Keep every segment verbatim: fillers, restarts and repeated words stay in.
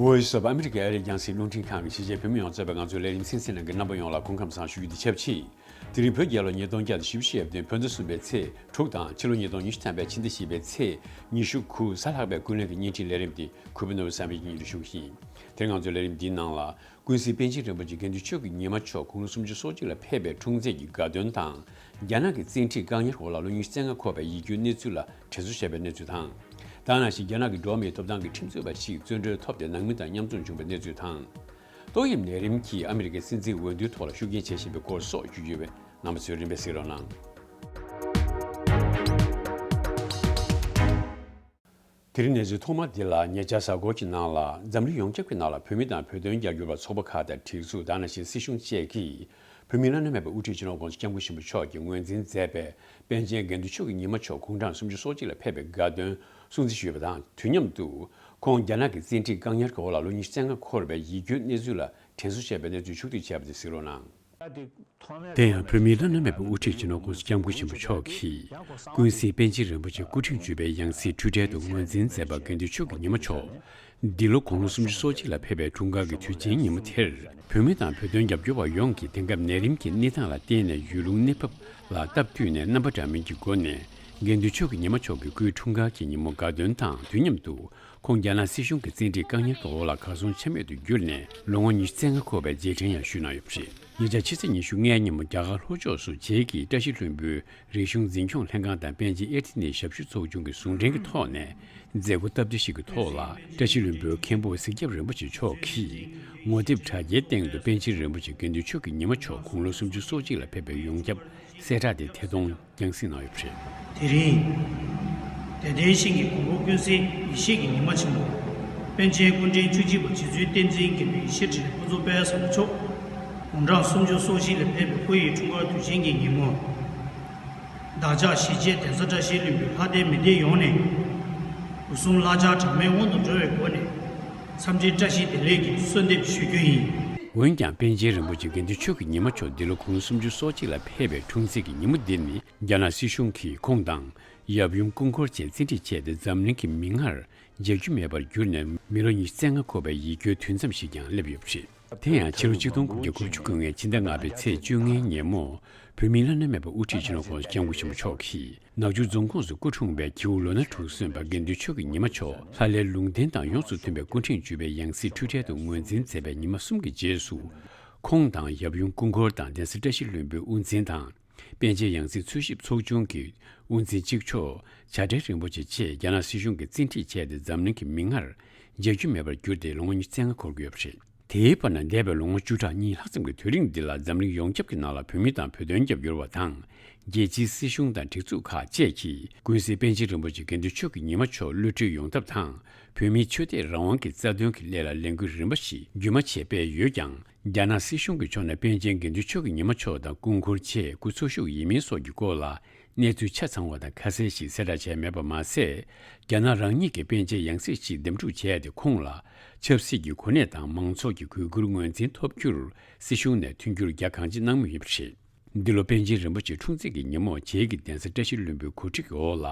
Voice of America ཨ་རིའི་རྒྱང་སྲིང་རླུང་འཕྲིན་ཁང་གི་གཞིས་བྱེས་བོད་མི་ཡོངས་གཙོས་པའི་ང་ཚོའི་ལས་རིམ་གསན་གཟིགས་གནང་མཁན་རྣམ་པ་ཡོངས་ལ་སྐུ་ཁམས་བཟང་ཞུ་རྒྱུ་དེ་ཁྱབ་ཆེ། དེ་རིང་བོད་རྒྱལ་ལོ་ཉིས་སྟོང་བརྒྱ་དང་བཞི་བཅུ་ཞེ་བདུན་བོད་ཟླ་གསུམ་པའི་ཚེས་དྲུག་དང་ཕྱི་ལོ་ཉིས་སྟོང་ཉི་ཤུ་ཐམ་པའི་ཕྱི་ཟླ་བཞི་པའི་ཚེས་ཉི་ཤུ་དགུ་གཟའ་ལྷག་པའི་ཀུན་གླེང་གི་བརྙན་འཕྲིན་ལས་རིམ་འདི་གུས་པ་ནོར་བུ་བསམ་འཕེལ་གྱིས་སྙན་སྒྲོན་ཞུ་གི་ཡིན། དེ་རིང་ང་ཚོའི་ལས་རིམ་འདིའི་ནང་ལ། ཀུན་གཟིགས་པཎ་ཆེན་རིན་པོ་ཆེ་དགེ་འདུན་ཆོས་ཀྱི་ཉི་མ་མཆོག་དགུང་ལོ་སུམ་ཅུ་སོ་གཅིག་ལ་ཕེབས་པའི་འཁྲུངས་ཚེས་ཀྱི་དགའ་སྟོན་དང་། རྒྱ་ནག་གི་བཙན་ཁྲིད་བཀག་ཉར་འོག་ལ་ལོ་ཉི་ཤུ་རྩ་ལྔ་འཁོར་བའི་ཡིད་སྐྱོའི་གནས་ཚུལ་ལ་དྲན་གསོ་བྱས་པའི་གནས་ཚུལ་དང་། ད་ག་ནང་བཞིན་རྒྱ་ནག་གི་འགྲོ་བ་མིའི་ཐོབ་ཐང་གི་ཁྲིམས་རྩོད་པ་ཞིག་བཙོན་གྲོལ་ཐོབ་སྟེ་ནང་མི་དང་མཉམ་འཛོམས་བྱུང་བའི་གནས་ཚུལ་དང་། ཏོག་དབྱིབས་ནད་རིམས་ཀྱིས་ཨ་མི་རི་ཀའི་སྲིད་འཛིན་འོས་བསྡུའི་ཐོག་ལ་ཤུགས་རྐྱེན་བྱེད་བཞིན་པའི་སྐོར་སོགས་ཞུ་རྒྱུ་ཡོད་པས་རྣམ་པ་ཚོས་རིམ་པས་གཟིགས་རོགས་གནང་། དེ་རིང་གནས་ཚུལ་ཐོག་མ་འདི་ལ། ཉེ་ཆར་གཟའ་འཁོར་གྱི་ནང་ལ་འཛམ་གླིང་ཡོངས་ཁྱབ་ཀྱི་ནང་ལ་བོད་མི་དང་བོད་དོན་རྒྱབ་སྐྱོར་བ་ཚོགས་པ་ཁག་དང་སྒྲིག་འཛུགས། ད་ནང་བཞིན་སྲིད་གཞུང་བཅས་ཀྱིས་བོད་མིའི་བླ་ན་མེད་པའི་དབུ་ཁྲིད་སྤྱི་ནོར་༸གོང་ས་༸སྐྱབས་མགོན་ཆེན་པོ་མཆོག་གིས་ངོས་འཛིན་མཛད་པའི་པཎ་ཆེན་དགེ་འདུན་ཆོས་ཀྱི་ཉི་མ་མཆོག་དགུང་གྲངས་སུམ་ཅུ་སོ་གཅིག་ལ་ཕེབས་པའི་དགའ་སྟོན་སྲུང་བརྩི་ཞུས་པ་དང་དུས་མཉམ་དུ། ཁོང་རྒྱ་ནག་གི་བཙན་ཁྲིད་བཀག་ཉར་གྱི་འོག་ལ་ལོ་ཉི་ཤུ་རྩ་ལྔ་འཁོར་བའི་ཡིད་སྐྱོའི་གནས་ཚུལ་ལ་དྲན་གསོ་བྱས་པའི་གནས་ཚུལ་ཕྱོགས་བསྡུས་བྱས་པ་དེ་གཟིགས་རོགས་གནང་། དེ་ཡང་བོད་མིའི་བླ་ན་མེད་པའི་དབུ་ཁྲིད་སྤྱི་ནོར་༸གོང་ས་༸སྐྱབས་མགོན་ཆེན་པོ་མཆོག་གིས་ཀུན་གཟིགས་པཎ་ཆེན་རིན་པོ་ཆེ་སྐུ་ཕྲེང་བཅུ་པའི་ཡང་སྲིད་འཁྲུལ་བྲལ་དུ་ངོས་འཛིན་མཛད་པ་དགེ་འདུན་ཆོས་ཀྱི་ཉི་མ་མཆོག་འདི་ལོ་དགུང་ལོ་སུམ་ཅུ་སོ་གཅིག་ལ་ཕེབས་པའི་འཁྲུངས་སྐར་གྱི་དུས་ཆེན་ཉིན་མོ་དེར། བོད་མི་དང་བོད་དོན་རྒྱབ་སྐྱོར་བ་ཡོངས་ཀྱིས་དེང་སྐབས་ནད་རིམས་ཀྱི་གནས་སྟངས་ལ་བརྟེན་ནས་ཡུལ་ལུང་གནས་བབ་ལ་སྟབས་བསྟུན་ནས་རྣམ་པ་འདྲ་མིན་གྱི་སྒོ་ནས་དགེ་འདུན་ཆོས་ཀྱི་ཉི་མ་མཆོག་གི་སྐུའི་འཁྲུངས་སྐར་གྱི་ཉིན་མོ་དགའ་སྟོན་དང་དུས་མཉམ་དུ། ཁོང་རྒྱ་ནག་སྲིད་གཞུང་གི་བཙན་ཁྲིད་བཀག་ཉར་གྱི་འོག་ལ་གར་སོང་ཆ་མེད་དུ་གྱུར་ནས་ལོ་ངོ་ཉི་ཤུ་རྩ་ལྔ་འཁོར་བའི་རྗེས་དྲན་ཡང་ཞུས་གནང་ཡོད་པ་རེད། ཉེ་ཆར་ཕྱི་ཚེས་ཉི་ཤུ་ལྔའི་ཉིན་མོ་རྒྱ་གར་ལྷོ་ཕྱོགས་སུ་བྱེས་ཀྱི་བཀྲ་ཤིས་ལྷུན་པོའི་རིག་གཞུང་འཛིན་སྐྱོང་ལྷན་ཁང་དང་པཎ་ཆེན་ཨེར་ཏེ་ནི་ཞབས་ཞུ་ཚོགས་ཆུང་གི་ཟུང་འབྲེལ་གྱི་ཐོག་ནས་མཛད་སྒོ་སྟབས་བདེ་ཞིག་གི་ཐོག་ལ་བཀྲ་ཤིས་ལྷུན་པོའི་མཁན་པོ་གཟིགས་སྐྱབས་རིན་པོ་ཆེ་མཆོག་གིས་ངོ་དེབ་དྲ་རྒྱའི་སྟེང་དུ་པཎ་ཆེན་རིན་པོ་ཆེ་དགེ་འདུན་ཆོས་ཀྱི་ཉི་མ་མཆོག་དགུང་ལོ་སུམ་ཅུ་སོ་གཅིག་ལ་ཕེབས་པའི་ཡོངས་ཁྱབ་གསལ་བསྒྲགས་དེ་ཐད་གཏོང་རྒྱང་སྲིང་གནང་ཡོད་པ་རེད། དེ་རིང་དད་ལྡན་ཞིང་གི་གོང་བུ་ཀུན་གཟིགས་ཡེ་ཤེས་ཀྱི་ཉི་མ་ཆེན་པོ་པཎ་ཆེན་སྐུ་ཕྲེང་བཅུ་གཅིག་པ་རྗེ་བཙུན་བསྟན་འཛིན་དགེ་འདུན་ཡེ་ཤེས་འཕྲིན་ལས་ཕུན་ཚོགས་དཔལ་བཟང་མཆོག་དགུང་གྲངས་སུམ་ཅུ་སོ་བཞི་ལ་ཕེབས་པའི་སྐུ་ཡི་འཁྲུངས་སྐར་དུས་ཆེན་གྱི་ཉིན་མོར། བདག་ཅག་གཞིས་བྱེས་གདན་ས་བཀྲ་ཤིས་ལྷུན་པོའི་ལྷ་སྡེ་མི་སྡེ་ཡོངས་ནས་སྒོ་གསུམ་བསླབ་བྱ་གྲངས་མེད་སྔོན་དུ་འགྲོ་བའི་སྒོ་ནས་འཚམས་འདྲིའི་བཀྲ་ཤིས་བདེ་ལེགས་ཀྱི་གསོལ་འདེབས་ཞུ་རྒྱུ་ཡིན། འོན་ཀྱང་པཎ་ཆེན་རིན་པོ་ཆེ་དགེ་འདུན་ཆོས་ཀྱི་ཉི་མ་མཆོག་འདི་ལོ་དགུང་སུམ་ཅུ་སོ་གཅིག་ལ་ཕེབས་པའི་འཁྲུངས་ཚེས་ཀྱི་ཉིན་མོ་འདི་ནི། རྒྱ་ནག་སྲིད་གཞུང་གིས་ཁོང་དང་ཡབ་ཡུམ་སྐུ་འཁོར་བཅས་བཙན་ཁྲིད་བྱས་ཏེ་འཛམ་གླིང་གི་མིག་སྔར་མཇལ་རྒྱུ་མེད་པར་གྱུར་ནས་མི་ལོ་ཉི་ཤུ་རྩ་ལྔ་འཁོར་བའི་ཡིད་སྐྱོའི་དུས་མཚམས་ཤིག་ཀྱང་སླེབས་ཡོད་པ་རེད། དེ་ཡང་ཕྱི་ལོ་ཆིག་སྟོང་དགུ་བརྒྱ་དགུ་བཅུ་གོ་ལྔའི་ཕྱི་ཟླ་ལྔ་པའི་ཚེས་བཅོ་ལྔའི་ཉིན་མོ་བོད་མིའི་བླ་ན་མེད་པའི་དབུ་ཁྲིད་སྤྱི་ནོར་༸གོང་ས་༸སྐྱབས་མགོན་ཆེན་པོ་མཆོག་གིས་ནག་ཆུ་རྫོང་ཁོངས་སུ་སྐུ་འཁྲུངས་པའི་ཁྱེའུ་ལོ་ན་དྲུག་སོན་པ་དགེ་འདུན་ཆོས་ཀྱི་ཉི་མ་མཆོག་ལྷ་ལས་ལུང་བསྟན་དང་ཡོངས་སུ་མཐུན་པའི་སྐུ་ཕྲེང་བཅུ་པའི་ཡང་སྲིད་འཁྲུལ་བྲལ་དུ་ངོས་འཛིན་མཛད་པའི་ཉི་མ་གསུམ་གྱི་རྗེས་སུ། ཁོང་དང་ཡབ་ཡུམ་སྐུ་འཁོར་དང་གདན་ས་བཀྲ་ཤིས་ལྷུན་པོའི་དབུ་འཛིན་དང་། པཎ་ཆེན་ཡང་སྲིད་འཚོལ་ཞིབ་ཚོགས་ཆུང་གི་དབུ་འཛིན་གཅིག་ལྕོགས་བྱ་བྲལ་རིན་པོ་ཆེ་བཅས་རྒྱ་ནག་སྲིད་གཞུང་གིས་བཙན་ཁྲིད་བྱས་ཏེ་འཛམ་གླིང་གི་མིག་སྔར་མཇལ་རྒྱུ་མེད་པར་གྱུར་ཏེ་ལོ་ངོ་ཉི་ཤུ་རྩ་ལྔ་འཁོར་གྱི་ཡོད་པ་རེད། དེའི་བར་ན་འདས་པའི་ལོ་ངོ་བཅུ་ཕྲག་གཉིས་ལྷག་ཙམ་གྱི་དུས་རིང་འདི་ལ་འཛམ་གླིང་ཡོངས་ཁྱབ་ཀྱི་ནང་ལ་བོད་མི་དང་བོད་དོན་རྒྱབ་སྐྱོར་བ་དང་རྒྱལ་སྤྱིའི་སྲིད་གཞུང་དང་སྒྲིག་འཛུགས་ཁག་བཅས་ཀྱིས་ཀུན་གཟིགས་པཎ་ཆེན་རིན་པོ་ཆེ་དགེ་འདུན་ཆོས་ཀྱི་ཉི་མ་མཆོག་གློད་གྲོལ་ཡོང་ཐབས་དང་བོད་མིའི་ཆོས་དད་རང་དབང་གི་རྩ་དོན་གྱི་སླད་ལ་ལས་འགུལ་རིམ་པ་ཞིག་རྒྱུན་མ་ཆད་སྤེལ་ཡོད་ཀྱང་། རྒྱ་ནག་སྲིད་གཞུང་གི་ཕྱོགས་ནས་པཎ་ཆེན་དགེ་འདུན་ཆོས་ཀྱི་ཉི་མ་མཆོག་དང་སྐུ་འཁོར་བཅས་སྐུ་འཚོ་བཞུགས་ཡིན་མིན་སོགས་ཀྱི་སྐོར་ལ་གནས་ཚུལ་ཆ་ཚང་བ་དང་ཁ་གསལ་ཞིག་གསལ་བསྒྲགས་བྱས་མེད་པ་མ་ཟད། རྒྱ་ནག་རང་ཉིད་ཀྱིས་པཎ་ཆེན་ཡང་སྲིད་ཅིག་འདེམས་སྒྲུག་བྱས་ཏེ་ཁོང་ལ་ཆབ་སྲིད་ཀྱི་གོ་གནས་དང་མང་ཚོགས་ཀྱི་གུས་བཀུར་ངོས་འཛིན་ཐོབ་རྒྱུར་སྲིད་གཞུང་ནས་མཐུན་འགྱུར་རྒྱ་གང་ཆེ་གནང་མུས་ཡིན་པ་རེད། འདི་ལོ་པཎ་ཆེན་རིན་པོ་ཆེའི་འཁྲུངས་ཚེས་ཀྱི་ཉིན་མོ་བྱེས་ཀྱི་གདན་ས་བཀྲ་ཤིས་ལྷུན་པོའི་གོ་སྒྲིག་འོག་ལ་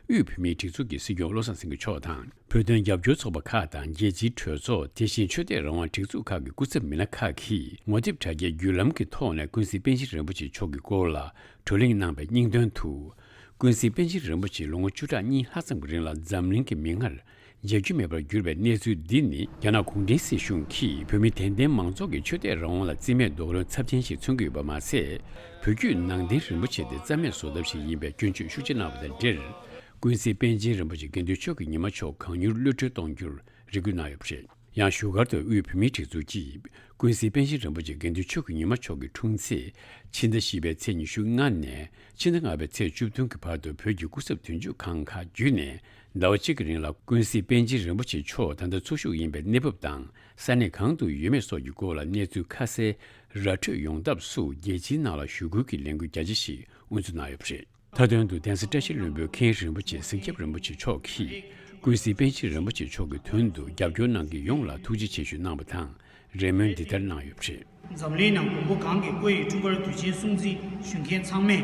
དབུས་བོད་མིའི་སྒྲིག་འཛུགས་ཀྱི་སྲིད་སྐྱོང་བློ་བཟང་སེང་གེ་མཆོག་དང་། བོད་དོན་རྒྱབ་སྐྱོར་ཚོགས་པ་ཁག་དང་རྒྱལ་སྤྱིའི་གྲོས་ཚོགས། དེ་བཞིན་ཆོས་དད་རང་དབང་སྒྲིག་འཛུགས་ཁག་གི་སྐུ་ཚབ་མི་སྣ་ཁག་གིས་ངོ་དེབ་དྲ་རྒྱའི་བརྒྱུད་ལམ་གྱི་ཐོག་ནས་ཀུན་གཟིགས་པཎ་ཆེན་རིན་པོ་ཆེ་མཆོག་གི་སྐོར་ལ་བགྲོ་གླེང་གནང་བའི་སྙིང་དོན་དུ། ཀུན་གཟིགས་པཎ་ཆེན་རིན་པོ་ཆེ་ལོ་ངོ་བཅུ་ཕྲག་གཉིས་ལྷག་ཙམ་གྱི་རིང་ལ་འཛམ་གླིང་གི་མིག་སྔར་མཇལ་རྒྱུ་མེད་པར་གྱུར་པའི་གནས་ཚུལ་འདི་ནི་རྒྱ་ནག་གུང་ཁྲན་སྲིད་གཞུང་གིས་བོད་མི་དད་ལྡན་མང་ཚོགས་ཀྱི་ཆོས་དད་རང་དབང་ལ་རྩིས་མེད་རྡོག་རོལ་ཚབས་ཆེན་ཞིག་མཚོན་གྱི་ཡོད་པ་མ་ཟད། བོད་བརྒྱུད་ནང་བསྟན་རིན་པོ་ཆེ་དེ་རྩ་མེད་བཟོ་ཐབས་ཤིག་ཡིན་པའི་སྐྱོན་བརྗོད་ཤུགས་ཆེ་གནང་བ་དང་འབྲེལ། ཀུན་གཟིགས་པཎ་ཆེན་རིན་པོ་ཆེ་དགེ་འདུན་ཆོས་ཀྱི་ཉི་མ་མཆོག་གང་མྱུར་གློད་གྲོལ་གཏོང་རྒྱུར་རེ་སྐུལ་གནང་ཡོད་པ་རེད། ཡང་བཞུགས་སྒར་དུ་དབུས་བོད་མིའི་སྒྲིག་འཛུགས་ཀྱིས་ཀུན་གཟིགས་པཎ་ཆེན་རིན་པོ་ཆེ་དགེ་འདུན་ཆོས་ཀྱི་ཉི་མ་མཆོག་གི་འཁྲུངས་ཚེས་ཕྱི་ཟླ་བཞི་པའི་ཚེས་ཉི་ཤུ་ལྔ་ནས་ཕྱི་ཟླ་ལྔ་པའི་ཚེས་བཅུ་བདུན་གྱི་བར་དུ་བོད་ཀྱི་སྐུ་ཚབ་དོན་གཅོད་ཁང་ཁག་བརྒྱུད་ནས་ཟླ་བ་གཅིག་གི་རིང་ལ་ཀུན་གཟིགས་པཎ་ཆེན་རིན་པོ་ཆེ་མཆོག་ད་ལྟ་འཚོ་བཞུགས་ཡིན་པའི་གནས་བབ་དང་ས་གནས་གང་དུ་ཡོད་མེད་སོགས་ཀྱི་སྐོར་ལ་གནས་ཚུལ་ཁ་གསལ་ར་འཕྲོད་ཡོང་ཐབས་སུ་རྒྱལ་སྤྱིའི་ནང་ལ་ཞུ་སྐུལ་གྱི་ལས་འགུལ་རྒྱ་ཆེ་ཞིག་དབུ་འཛུགས་གནང་ཡོད་པ་རེད། མཐའ་དོན་དུ་གདན་ས་བཀྲ་ཤིས་ལྷུན་པོའི་མཁན་རིན་པོ་ཆེ་གཟིགས་སྐྱབས་རིན་པོ་ཆེ་མཆོག་གིས་ཀུན་གཟིགས་པཎ་ཆེན་རིན་པོ་ཆེ་མཆོག་གི་དོན་དུ་རྒྱབ་སྐྱོར་གནང་མཁན་ཡོངས་ལ་ཐུགས་རྗེ་ཆེ་ཞུ་གནང་བ་དང་རེ་སྨོན་འདི་ལྟར་གནང་ཡོད་པ་རེད། འཛམ་གླིང་ནང་མགོན་པོ་གང་གི་སྐུ་ཡི་འཁྲུངས་སྐར་དུས་ཆེན་སྲུང་བརྩི་ཞུ་མཁན་ཚང་མས་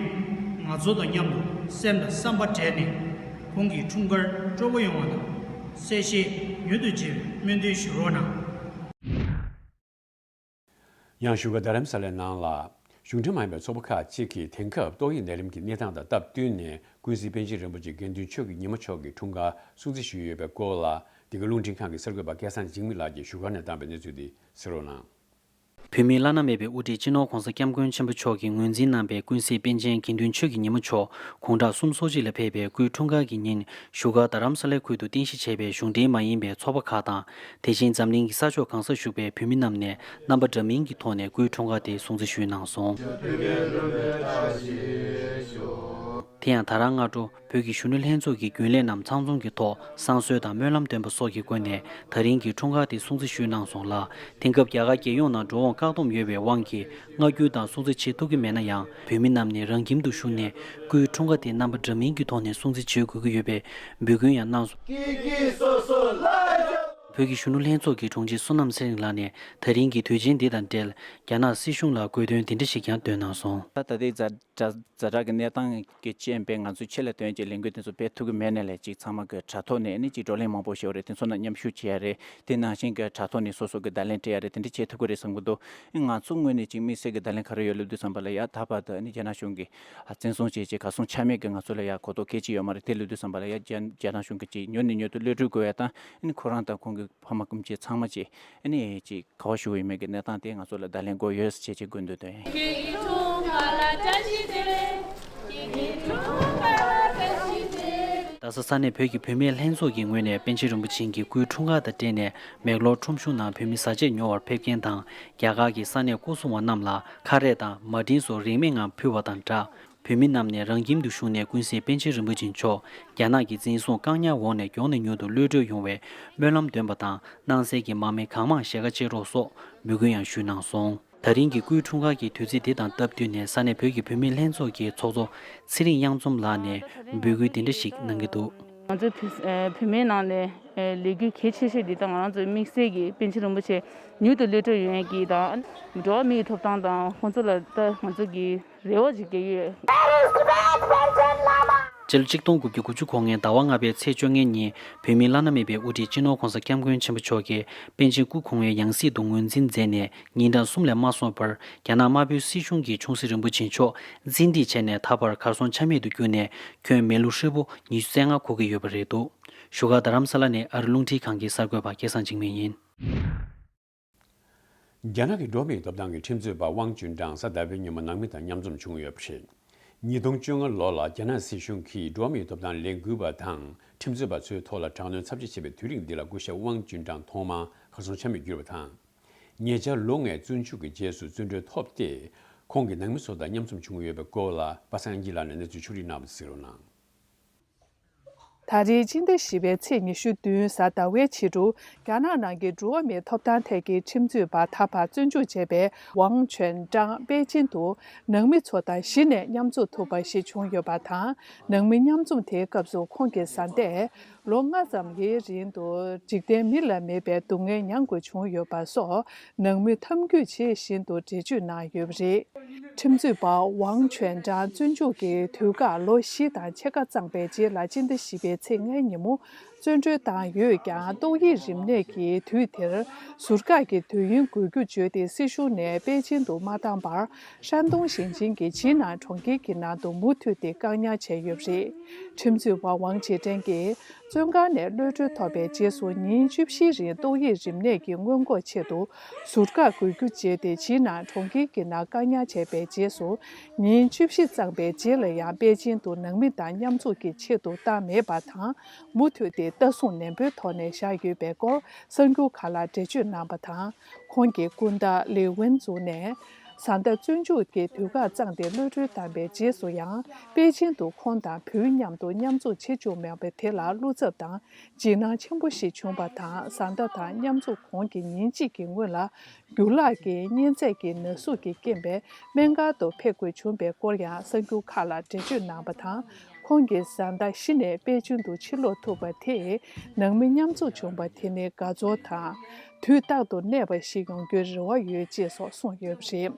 ང་ཚོ་དང་མཉམ་དུ་སེམས་དང་བསམ་པ་སྦྲེལ་ནས་ཁོང་གི་འཁྲུངས་སྐར་སྤྲོ་པོ་ཡོང་བ་དང་ གསལ་བཤད་མྱུར་དུ་བྱེད་པའི་སྨོན་འདུན་ཞུ་རོགས་གནང་། ཡང་བཞུགས་སྒར་རྡ་རམ་ས་ལའི་ནང་ལ་གཞུང་འབྲེལ་མ་ཡིན་པའི་ཚོགས་པ་ཁག་ཅིག་གིས་དེང་སྐབས་ཏོག་དབྱིབས་ནད་རིམས་ཀྱི་གནས་སྟངས་དང་སྟབས་བསྟུན་ནས་ཀུན་གཟིགས་པཎ་ཆེན་རིན་པོ་ཆེ་དགེ་འདུན་ཆོས་ཀྱི་ཉི་མ་མཆོག་གི་འཁྲུངས་སྐར་སྲུང་བརྩི་ཞུས་ཡོད་པའི་སྐོར་ལ། འདི་ག་རླུང་འཕྲིན་ཁང་གི་གསར་འགོད་པ་སྐལ་བཟང་འཇིགས་མེད་ལགས་ཀྱིས་བཞུགས་སྒར་ནས་བཏང་བའི་གནས་ཚུལ་འདི་གསན་རོགས་གནང་། བོད་མིའི་བླ་ན་མེད་པའི་དབུ་ཁྲིད་སྤྱི་ནོར་༧གོང་ས་༧སྐྱབས་མགོན་ཆེན་པོ་མཆོག་གིས་ངོས་འཛིན་གནང་པའི་ཀུན་གཟིགས་པཎ་ཆེན་དགེ་འདུན་ཆོས་ཀྱི་ཉི་མ་མཆོག་དགུང་གྲངས་སུམ་ཅུ་སོ་གཅིག་ལ་ཕེབས་པའི་སྐུའི་འཁྲུངས་སྐར་གྱི་ཉིན་བཞུགས་སྒར་རྡ་རམ་ས་ལའི་ཁུལ་དུ་རྟེན་གཞི་བྱས་པའི་གཞུང་འབྲེལ་མ་ཡིན་པའི་ཚོགས་པ་ཁག་དང་། དེ་བཞིན་འཛམ་གླིང་གི་ས་ཕྱོགས་གང་སར་བཞུགས་པའི་བོད་མི་རྣམས་ནས་རྣམ་པ་འདྲ་མིན་གྱི་ཐོག་ནས་སྐུའི་འཁྲུངས་སྐར་དེ་སྲུང་བརྩི་ཞུས་གནང་སོང་། དེ་ཡང་ད་རང་སྔ་དྲོ་བོད་ཀྱི་གཞོན་ནུ་ལྷན་ཚོགས་ཀྱི་རྒྱུན་ལས་རྣམས་ཚང་འཛོམས་ཀྱི་ཐོག་བསང་གསོལ་དང་སྨོན་ལམ་འདོན་པ་སོགས་ཀྱི་སྒོ་ནས་ད་རིང་གི་འཁྲུངས་སྐར་དེ་སྲུང་བརྩི་ཞུས་གནང་སོང་ལ། དེང་སྐབས་རྒྱ་གར་རྒྱལ་ཡོངས་ནང་འགྲོ་འོང་བཀག་སྡོམ་ཡོད་པའི་དབང་གིས་མངའ་བསྒྱུར་དང་སྲུང་བརྩི་བྱེད་ཐུབ་ཀྱི་མེད་ན་ཡང་། བོད་མི་རྣམས་ནས་རང་ཁྱིམ་དུ་བཞུགས་ནས་སྐུའི་འཁྲུངས་སྐར་དེ་རྣམ་པ་འདྲ་མིན་གྱི་ཐོག་ནས་སྲུང་བརྩི་བྱེད་དགོས་ཀྱི་ཡོད་པའི་འབོད་སྐུལ་ཡང་གནང་སོང་། བོད་ཀྱི་གཞོན་ནུ་ལྷན་ཚོགས་ཀྱི་དྲུང་ཆེ་བསོད་ནམས་ཚེ་རིང་ལགས་ནས་ད་རིང་གི་དུས་ཆེན་འདི་དང་འབྲེལ་རྒྱ་ནག་སྲིད་གཞུང་ལ་དགོས་འདུན་འདི་འདྲ་ཞིག་ཀྱང་བཏོན་གནང་སོང་། ད་ལྟའི་ཛ་ཛ་ཛ་དྲག་གི་གནས་སྟངས་ཀྱི་རྐྱེན་པས་ང་ཚོས་ཆེད་ལས་དོན་གྱི་ལས་འགུལ་དེ་ཚོ་སྤེལ་ཐུབ་ཀྱི་མེད་ནའི་ལས་ཅིག་ཚང་མ་གི་དྲ་ཐོག་ནས་ནི་ཅིག་བགྲོ་གླེང་མང་པོ་ཞིག་ཡོད་རེད། དེ་ཚོ་ནང་མཉམ་ཞུགས་བྱེད་ཡ་རེད། དེ་ནང་བཞིན་གྱི་དྲ་ཐོག་ནས་སོ་སོ་གི་བརྡ་ལན་སྤྲད་ཡ་རེད། དེ་འདྲ་བྱེད་ཐུབ་ཀྱི་རེད་བསམ་གྱི་འདུག་ང་ཚོ་ངོས་ནས་ཅིག་དམིགས་བསལ་གྱི་བརྡ་ལན་ག་རེ་ཡོད་ལབ་དུས་ཙམ་པ་ལ་ཡ་ད་བར་དུ་ནི་རྒྱ་ནག་གཞུང་གིས་ཨ་བཙན་བཟུང་བྱས་ཅིག་གར་སོང་ཆ་མེད་ཀྱི་ང་ཚོ་ལ་ཡ་གོ་རྟོགས་སྐད་ཅིག་ཡོད་མ་རེད། དེ་ལབ་དུས་ཙམ་པ་ལ་ཡ་རྒྱ་རྒྱ་ནག་གཞུང་གིས་ཅིག་མྱུར་ནས་མྱུར་དུ་གློད་གྲོལ་དགོས་ཡ་དང་ནི་ཁོ་རང་དང་ཁོང་གི་ཕ་མ་སྐུ་མཆེད་ཚང་མ་ཅིག་ནི་ཅིག་ག་བ་ཞུ་གི་ཡོད་མེད་ཀྱི་གནས་སྟངས་དེ་ང་ཚོ་ལ་བརྡ་ལན་དགོས་ཡོད་ཟེར་བྱས་ཅིག་དགོས་འདོད་དོན་ཡིན། རྡ་ས་ས་གནས་བོད་ཀྱི་བུད་མེད་ལྷན་ཚོགས་ཀྱི་ངོས་ནས་པཎ་ཆེན་རིན་པོ་ཆེ་གི་སྐུའི་འཁྲུངས་སྐར་དང་འབྲེལ་ནས་མེག་ལོར་ཁྲོམ་གཞུང་ནང་བོད་མི་ཟས་བཅད་ཉོ་བར་ཕེབས་མཁན་དང་རྒྱ་གར་གྱི་ས་གནས་སྐོར་སྲུང་བ་རྣམས་ལ་ཁ་རས་དང་མ་ཏིན་སོགས་རིན་མེད་ངང་ཕུལ་བ་དང་སྦྲགས། བོད་མི་རྣམས་ནས་རང་ཁྱིམ་དུ་བཞུགས་ནས་ཀུན་གཟིགས་པཎ་ཆེན་རིན་པོ་ཆེ་མཆོག་རྒྱ་ནག་གི་འཛིན་བཟུང་བཀག་ཉར་འོག་ནས་མགྱོགས་ནས་མྱུར་དུ་གློད་གྲོལ་ཡོང་བའི་སྨོན་ལམ་འདོན་པ་དང་། སྣང་གསལ་གྱི་མང་མི་གང་མང་ཞལ་ཁ་ཕྱེ་རོགས་སོགས་འབོད་སྐུལ་ཡང་ཞུས་གནང་སོང་། ད་རིང་གི་སྐུའི་འཁྲུངས་སྐར་གྱི་དུས་ཚིགས་འདི་དང་སྟབས་བསྟུན་ནས་ས་གནས་བོད་ཀྱི་བུད་མེད་ལྷན་ཚོགས་ཀྱི་ཚོགས་གཙོ་ཚེ་རིང་གཡང་འཛོམས་ལགས་ནས་འབོད་སྐུལ་འདི་འདྲ་ཞིག་གནང་གི་འདུག་ང་ཚོའི་བུ་ཨ་བུད་མེད་ནང་ནས་ཨ་ལས་འགུལ་གལ་ཆེ་ཤོས་འདི་དང་ང་རང་ཚོའི་དམིགས་བསལ་གྱི་པཎ་ཆེན་རིན་པོ་ཆེ་མྱུར་དུ་གློད་གྲོལ་ཡོང་ཡས་ཀྱི་དང་འགྲོ་བ་མིའི་ཐོབ་ཐང་དང་ཁོང་ཚོ་ལ་ད་ང་ཚོ་གི་རེ་བ་ཅིག་བསྐྱེད་ཡོད། སྤྱི་ལོ་གཅིག་སྟོང་དགུ་བརྒྱ་དགུ་བཅུ་གོ་ལྔའི་ཟླ་བ་ལྔ་པའི་ཚེས་བཅོ་ལྔའི་ཉིན་བོད་མིའི་བླ་ན་མེད་པའི་དབུ་ཁྲིད་སྤྱི་ནོར་༧གོང་ས་༧སྐྱབས་མགོན་ཆེན་པོ་མཆོག་གིས་པཎ་ཆེན་སྐུ་གོང་མའི་ཡང་སྲིད་དུ་ངོས་འཛིན་མཛད་ནས་ཉིན་གྲངས་གསུམ་ལས་མ་སོང་བར་རྒྱ་ནག་དམར་པོའི་སྲིད་གཞུང་གིས་ཆུང་སྲིད་རིན་པོ་ཆེ་མཆོག་རྩིས་འགྲིག་བྱས་ནས་ད་བར་གར་སོང་ཆ་མེད་དུ་གྱུར་ནས་ཁྱོན་མི་ལོ་ཧྲིལ་པོ་ཉི་ཤུ་རྩ་ལྔ་འཁོར་གྱི་ཡོད་པ་རེད་འདུག་བཞུགས་སྒར་རྡ་རམ་ས་ལ་ནས་ཨ་རི་རླུང་འཕྲིན་ཁང་གི་གསར་འགོད་པ་སྐལ་བཟང་འཇིགས་མེད་ཡིན། རྒྱ་ནག་གི་འགྲོ་བ་མིའི་ཐོབ་ཐང་གི་ཁྲིམས་རྩོད་པ་ཝང་ཅུན་ཀྲང་གཟའ་ཟླ་བའི་ཉིན་མོ་ནང་མི་དང་མཉམ་འཛོམས་བྱུང་ཡོད་པ་རེད། ཉིས་སྟོང་བཅོ་ལྔ་ལོ་ལ་རྒྱ་ནག་སྲིད་གཞུང་གིས་འགྲོ་བ་མིའི་ཐོབ་ཐང་ལས་འགུལ་བ་དང་ཁྲིམས་རྩོད་པ་ཚོའི་ཐོག་ལ་དྲག་གནོན་ཚབས་ཆེ་བྱས་པའི་དུས་རིང་འདི་ལ་སྐུ་ཞབས་ཝང་ཅུན་ཀྲང་ཐོག་མར་གར་སོང་ཆ་མེད་གྱུར་བ་དང་། ཉེ་ཆར་ལོ་ལྔའི་བཙོན་འཇུག་གི་རྗེས་སུ་བཙོན་གྲོལ་ཐོབ་སྟེ། ཁོང་གི་ནང་མི་ཚོ་དང་མཉམ་འཛོམས་བྱུང་ཡོད་པའི་སྐོར་ལ་པ་སངས་དབྱངས་སྐྱིད་ལགས་ནས་གནས་ཚུལ་ཕྱོགས་སྒྲིག་གནང་བ་གཟིགས་རོགས་གནང་། ད་རེས་སྤྱི་ཟླ་བཞི་པའི་ཚེས་ཉི་ཤུ་བདུན་གཟའ་ཟླ་བའི་ཕྱི་དྲོ་རྒྱ་ནག་ནང་གི་འགྲོ་བ་མིའི་ཐོབ་ཐང་ཐད་ཀྱི་ཁྲིམས་རྩོད་པ་ད་བར་བཙོན་འཇུག་བྱས་པའི་ཝང་ཅུན་ཀྲང་པེ་ཅིན་དུ་ནང་མི་ཚོ་དང་གཞི་ནས་མཉམ་འཛོམས་ཐུབ་པ་ཞིག་བྱུང་ཡོད་པ་དང་། ནང་མི་མཉམ་འཛོམས་དེའི་སྐབས་སུ་ཁོང་གི་བཟའ་ཟླས་ལོ་ལྔ་ཙམ་གྱི་རིང་དུ་འཇིག་རྟེན་མི་ལ་མེད་པའི་སྡུག་བསྔལ་མྱང་དགོས་བྱུང་ཡོད་པ་སོགས་ནང་མི་ཐབས་སྐྱོ་ཇི་བཞིན་དུ་འགྲེལ་བརྗོད་གནང་ཡོད་པ་རེད། ཁྲིམས་རྩོད་པ་ཝང་ཅུན་ཀྲང་བཙོན་འཇུག་གི་དུས་བཀག་ལོ་བཞི་དང་ཕྱེད་ཀ་བརྩམས་པའི་རྗེས་ལ་སྤྱི་ཟླ་བཞི་པའི་ཚེས་ལྔའི་ཉིན་མོ་བཙོན་གྲོལ་བཏང་ཡོད་ཀྱང་། ཏོག་དབྱིབས་རིམས་ནད་ཀྱི་དུས་དེར་ཟུར་བཀག་གི་དུས་ཡུན་དགོས་རྒྱུ་བརྗོད་དེ་སྲིད་གཞུང་ནས་པེ་ཅིན་དུ་མ་བཏང་བར་ཧྲན་ཏུང་ཞིང་ཆེན་གྱི་ཇི་ནན་གྲོང་ཁྱེར་གྱི་ནང་དུ་མུ་མཐུད་དེ་བཀག་ཉར་བྱས་ཡོད་པ་རེད། ཁྲིམས་རྩོད་པ་ཝང་ཅུན་ཀྲང་གིས་བཙོན་ཁང་ནས་གློད་གྲོལ་ཐོབ་པའི་རྗེས་སུ་ཉིན་བཅུ་བཞིའི་རིང་ཏོག་དབྱིབས་རིམས་ནད་ཀྱི་སྔོན་འགོག་ཆེད་དུ་ཟུར་བཀག་དགོས་རྒྱུ་བརྗོད་དེ་ཇི་ནན་གྲོང་ཁྱེར་གྱི་ནང་བཀག་ཉར་བྱས་པའི་རྗེས་སུ། ཉིན་བཅུ་བཞི་བརྩམས་པའི་རྗེས་ལ་ཡང་པེ་ཅིན་དུ་ནང་མི་དང་མཉམ་འཛོམས་ཀྱི་ཆེད་དུ་བཏང་མེད་པ་དང་། མུ་མཐུད་དེ་ལྟ་སྲུང་ནན་པོའི་ཐོག་ནས་བཞག་ཡོད་པའི་སྐོར་གསར་འགྱུར་ཁག་ལ་འགྲེལ་བརྗོད་གནང་བ་དང་། ཁོང་གི་སྐུ་ཟླ་ལི་ཝུན་ཛུ་ནས་བཟའ་ཟླ་བཙོན་འཇུག་གི་དུས་བཀག་བརྩམས་ཏེ་གློད་གྲོལ་བཏང་པའི་རྗེས་སུ་ཡང་པེ་ཅིན་དུ་ཁོང་དང་བུ་མཉམ་དུ་མཉམ་འཛོམས་བྱེད་བཅུག་མེད་པ་དེ་ལ་བློ་འཚབ་དང་། འཇིགས་སྣང་ཆེན་པོ་ཞིག་བྱུང་བ་དང་། བཟའ་ཟླ་དང་མཉམ་འཛོམས་གོང་གི་ཉིན་གཅིག་གི་སྔོན་ལ་རྒྱུ་ལག་གི་གཉན་ཚད་ཀྱི་ན་ཟུག་གི་རྐྱེན་པས་སྨན་ཁང་དུ་ཕེབས་དགོས་བྱུང་བའི་སྐོར་ཡང་གསར་འགྱུར་ཁག་ལ་འགྲེལ་བརྗོད་གནང་བ་དང་། ཁོང་གི་བཟའ་ཟླ་གཞི་ནས་པེ་ཅིན་དུ་ཕྱིར་ལོག་ཐུབ་པ་དེས་ནང་མི་མཉམ་འཛོམས་བྱུང་བ་དེ་ནི་དགའ་ཚོར་དང་། དུས་རྟག་ཏུ་གནས་པ་ཞིག་ཡོང་རྒྱུའི་རེ་བ་ཡོད་ཅེས་སོགས་གསུངས་ཡོད་པ་རེད།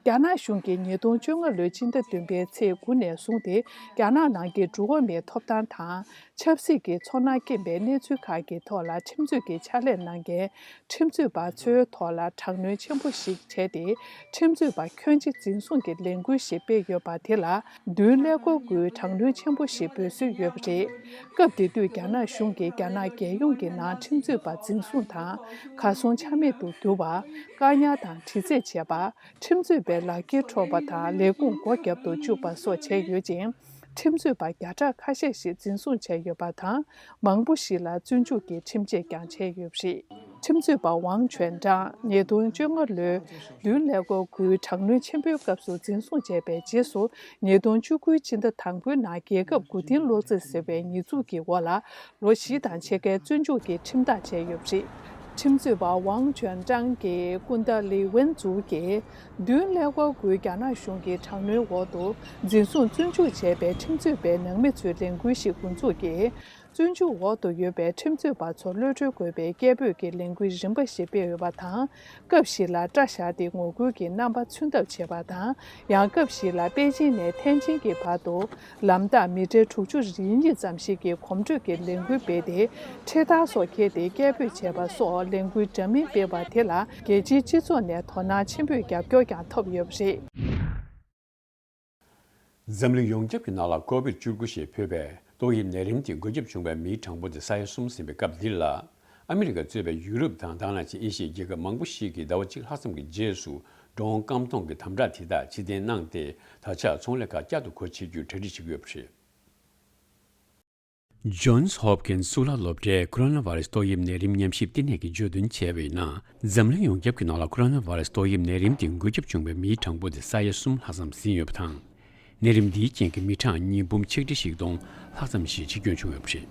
རྒྱ་ནག་གཞུང་གིས་ཉིས་སྟོང་བཅོ་ལྔ་ལོའི་སྤྱི་ཟླ་བདུན་པའི་ཚེས་དགུ་ནས་བཟུང་སྟེ། རྒྱ་ནག་ནང་གི་འགྲོ་བ་མིའི་ཐོབ་ཐང་དང་། ཆབ་སྲིད་ཀྱི་ཚོར་སྣང་སྐྱེན་པའི་གནས་ཚུལ་ཁག་གི་ཐོག་ལ་ཁྲིམས་རྩོད་ཀྱི་ཕྱག་ལས་གནང་མཁན་ཁྲིམས་རྩོད་པ་ཚོའི་ཐོག་ལ་དྲག་གནོན་ཆེན་པོ་ཞིག་བྱས་ཏེ། ཁྲིམས་རྩོད་པ་ཁྱོན་ཆེ་འཛིན་བཟུང་གི་ལས་འགུལ་ཞིག་སྤེལ་ཡོད་པ་དེ་ལ། མདུན་ཀླད་ཀོར་སྒོའི་དྲག་གནོན་ཆེན་པོ་ཞིག་འབོད་སྲོལ་ཡོད་པ་རེད། སྐབས་དེ་དུས་རྒྱ་ནག་གཞུང་གིས་རྒྱ་ནག་རྒྱལ་ཡོངས་ཀྱི་ནང་ཁྲིམས་རྩོད་པ་འཛིན་བཟུང་དང་། གར་སོང་ཆ་མེད་དུ་བསྒྱུར་བ། བཀག་ཉར་དང་དྲི་རྩད་བྱས་པ། ཁྲིམས་རྩོད་པའི་ལག་འཁྱེར་འཕྲོག་པ་དང་ལས་ཁུངས་སྒོ་བརྒྱབ་ཏུ་བཅུག་པ་སོགས་བྱས་ཡོད་ཅིང་། ཁྲིམས་རྩོད་པ་བརྒྱ་ཕྲག་ཁ་ཤས་ཤིག་འཛིན་བཟུང་བྱས་ཡོད་པ་དང་། མང་པོ་ཞིག་ལ་བཙོན་འཇུག་གི་ཁྲིམས་ཆད་ཀྱང་བཅད་ཡོད་པ་རེད། ཁྲིམས་རྩོད་པ་ཝང་ཅོན་ཀྲང་ཉིས་སྟོང་བཅོ་ལྔ་ལོའི་མདུན་ཀླད་ཀོར་སྒོའི་དྲག་གནོན་ཆེན་པོའི་སྐབས་སུ་འཛིན་བཟུང་བྱས་པའི་རྗེས་སུ། ཉིས་སྟོང་བཅུ་དགུའི་ཕྱི་ཟླ་དང་པོའི་ནང་རྒྱལ་ཁབ་མགོ་རྟིང་སློག་རྩིས་ཟེར་བའི་ཉེས་འཛུགས་ཀྱི་འོག་ལ། ལོ་བཞི་དང་ཕྱེད་ཀའི་བཙོན་འཇུག་གི་ཁྲིམས་ཐག་བཅད་ཡོད་པ་རེད། ཁྲིམས་རྩོད་པ་ཝང་ཅོན་ཀྲང་གི་སྐུ་ཟླ་ལི་ཝེན་ཙུའུ་གིས། མདུན་ཀླད་ཀོར་སྒོའི་རྒྱ་ནག་གཞུང་གི་དྲག་གནོན་འོག་ཏུ་འཛིན་བཟུང་བཙོན་འཇུག་བྱས་པའི་ཁྲིམས་རྩོད་པའི་ནང་མི་ཚོའི་ལས་འགུལ་ཞིག་འགོ་འཛུགས་ཀྱིས། བཙོན་འཇུག་འོག་ཏུ་ཡོད་པའི་ཁྲིམས་རྩོད་པ་ཚོར་གློད་གྲོལ་དགོས་པའི་སྐད་འབོད་ཀྱི་ལས་འགུལ་རིམ་པ་ཞིག་སྤེལ་ཡོད་པ་དང་། སྐབས་ཤིག་ལ་སྐྲ་བཞར་ཏེ་ངོ་རྒོལ་གྱི་རྣམ་པ་མཚོན་ཐབས་བྱས་པ་དང་། ཡང་སྐབས་ཤིག་ལ་པེ་ཅིན་ནས་ཐེན་ཅིན་གྱི་བར་དུ་ལམ་རྟགས་མི་ཊར་དྲུག་ཅུ་རེ་གཉིས་ཙམ་ཞིག་གི་གོམ་བགྲོད་ཀྱི་ལས་འགུལ་སྤེལ་ཏེ། འཕྲེད་དར་སོགས་འཁྱེར་ཏེ་སྐད་འབོད་བྱས་པ་སོགས་ལས་འགུལ་འདྲ་མིན་སྤེལ་བ་དེ་ལ་རྒྱལ་སྤྱིའི་སྤྱི་ཚོགས་ནས་དོ་སྣང་ཆེན་པོས་རྒྱབ་སྐྱོར་ཀྱང་ཐོབ་ཡོད་པ་རེད། འཛམ་གླིང་ཡོངས་ཁྱབ་ཀྱི་ནང་ལ་ཀོ་བིཌ་བཅུ་དགུ་ཞེས་འབོད་པའི་ཏོག་དབྱིབས་ནད་རིམས་དེ་འགོས་ཁྱབ་བྱུང་བའི་མིའི་གྲངས་འབོར་དེ་ས་ཡ་གསུམ་ཟིན་པའི་སྐབས་འདི་ལ། ཨ་མི་རི་ཀ་གཙོས་པའི་ཡུ་རོབ་དང་དེ་ནང་བཞིན་ཨེ་ཤི་ཡའི་རྒྱལ་ཁབ་མང་པོ་ཞིག་གིས་ཟླ་བ་གཅིག་ལྷག་ཙམ་གྱི་རྗེས་སུ་འགྲོ་འོང་སྐམ་གཏོང་གི་དམ་དྲག་དེ་དག་ཕྱིར་འཐེན་གནང་སྟེ། ད་ཆ་ཚོང་ལས་ཁག་བསྐྱར་དུ་སྒོ་ཕྱེ་རྒྱུའི་གྲ་སྒྲིག་བྱེད་ཀྱི་ཡོད་པ་རེད། ཇོན་སི་ཧོབ་ཀིན་སི་གཙུག་ལག་སློབ་གྲྭའི་ཁོ་རོ་ན་བྷ་ར་སི་ཏོག་དབྱིབས་ནད་རིམས་ཉམས་ཞིབ་བསྟི་གནས་ཀྱིས་བརྗོད་དོན་བྱས་པ་ཡིན་ན། འཛམ་གླིང་ཡོངས་ཁྱབ་ཀྱི་ནང་ལ་ཁོ་རོ་ན་བྷ་ར་སི་ཏོག་དབྱིབས་ནད་རིམས་དེ་འགོས་ཁྱབ་བྱུང་བའི་མིའི་གྲངས་འབོར་དེ་ས་ཡ་གསུམ་ལྷག་ཙམ་ཟིན་ཡོད་པ་དང་། ནད་རིམས་འདིའི་རྐྱེན་གྱིས་མི་གྲངས་ཉིས་འབུམ་ཆིག་ཁྲི་བཞི་སྟོང་ལྷག་ཙམ་ཞིག་འཆི་སྐྱོན་བྱུང་ཡོད་པ་རེད།